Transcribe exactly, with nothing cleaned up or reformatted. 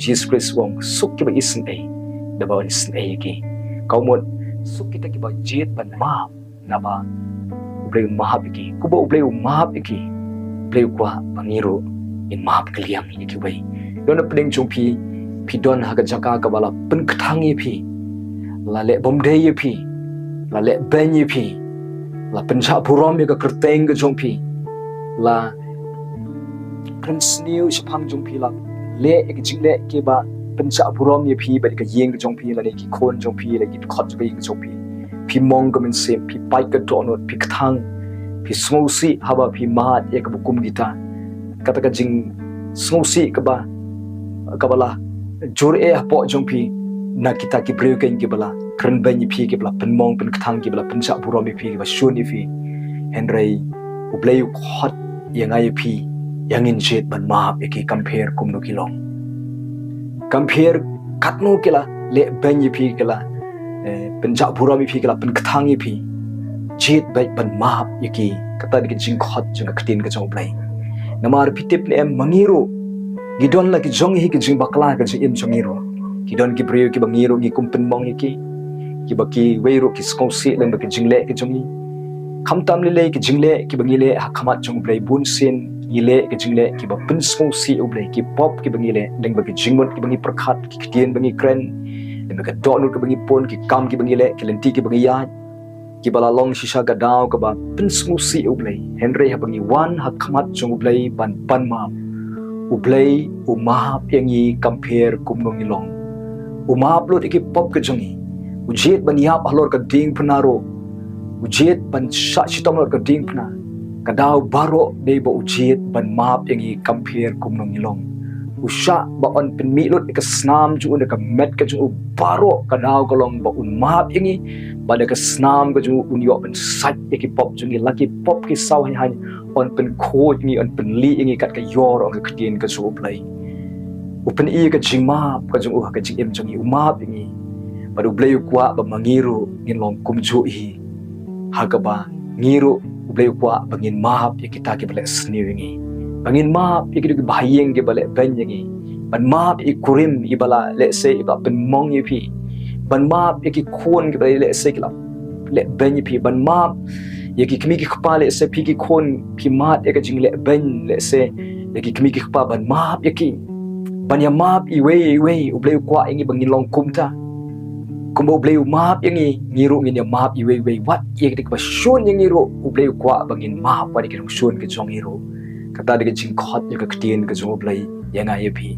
Jisu Khrist u ong, suk kiba isynei, da ba un isynei ïa ki. Ka mut, suk kita kiba jied ban map, naba U Blei u map ïa ki. Kumba U Blei u map ïa ki, U Blei u kwah ba ngi ruh ngin map kylliang ïa kiwei. Don na pdeng jong phi, phi don ha ka jaka kaba la pynkthang ïa phi, la leh bymdei ïa phi, la leh beiñ ïa phi, la pynjah burom ïa ka kyrteng ka jong phi, la kren sniew shaphang jong phi, la leh ïa ki jingleh kiba pynjah burom ïa phi bad ïa ka ïing ka jong phi, lane ki khun jong phi, lane ki dkhot jong phi, ka jong phi. Phi mong ka mynsiem, phi pait ka dohnud, phi kthang, phi sngewsih haba phi mad ïa kaba kum kita. Kata ka jingsngewsih kaba, kaba la jur eh hapoh jong phi na kita ki briew keiñ kiba la kren beiñ ïa phi, kiba la pynmong pynkthang, kiba la pynjah burom ïa phi, kiba shun ïa phi. Hynrei U Blei u khot ïa nga ïa phi, ïa ngin jied ban map ïa ki, compare kumno ki long. Compare katno ki la leh beiñ ïa phi, ki la, eh, pynjah burom ïa phi, ki la pynkthang ïa phi. Jied beit ban map ïa ki. Kata dei ka jingkhot jong ka ktien ka jong U Blei. Namar phi tip ne em, ma ngi ruh ngi don la ki jong hi ki jingbakla ha ka jingim jong ngi ruh. Ki don ki briew kiba ngi ruh ngi kum pynmong ïa ki, kiba kiwei ruh ki sngewsih lyngba ki jingleh ki jong ngi. Khamtam lei lei ki jingleh kiba ngi leh ha khmat jong U Blei, bunsien ngi leh ki jingleh kiba pynsngewsih U Blei, ki pop kiba ngi leh lyngba ki jingmut kiba ngi pyrkhat, ki ktien ba ngi kren, lyngba ka dohnud kaba ngi pun, ki kam kiba ngi leh, ki lynti kiba ngi ïaid, kiba la long shisha ka daw kaba pynsngewsih U Blei. Hynrei haba ngi wan ha khmat jong U Blei ban pan map, U Blei u map ïa ngi compare kumno ngi long. U map lut ïa ki pop ka jong ngi. U jied ban ïap halor ka diengphna ruh. U jied ban shah shitom halor ka diengphna. Ka daw baroh dei ba u jied ban map ïa ngi compare kumno ngi long. U shah ba un pynmih lut ïa ka snam jong u na ka met ka jong u baroh, ka daw ka long ba un map ïa ngi, ba da ka snam ka jong u un ïoh ban sait ïa ki pop jong ngi, la ki pop ki saw haiñ haiñ, un pynkhuid ngi, un pynlieh ïa ngi kat ka ïor, ong ka ktien ka jong U Blei. U pyni ïa ka jingmap ka jong u ha ka jingim jong ngi, u map ïa ngi. Bad U Blei u kwah ba ma ngi ruh ngin long kumjuh hi. Ha kaba ngi ruh U Blei u kwah ba ngin map ïa kita kiba leh sniew ïa ngi. Ba ngin map ïa kita kiba ha ïing kiba leh beiñ ïa ngi. Ban map ïa i kurim iba la lehse iba pynmong ïa phi. Ban map ïa ki khun kiba lehse ki la leh beiñ ïa phi. Ban map ïa ki kmie ki kpa, lehse phi ki khun phi mad ïa ka jingleh beiñ, lehse ïa ki kmie ki kpa, ban map ïa ki. Ban ïa map iwei iwei, U Blei u kwah ïa ngi ba ngin long kumta. Kumba U Blei u map ïa ngi, ngi ruh ngin ïa map iwei iwei. Wat ïa kita kiba shun ïa ngi ruh, U Blei u kwah ba ngin map wat ïa ki nongshun ka jong ngi ruh. Kata dei ka jingkhot ïa ka ktien ka jong U Blei ïa nga ïa phi.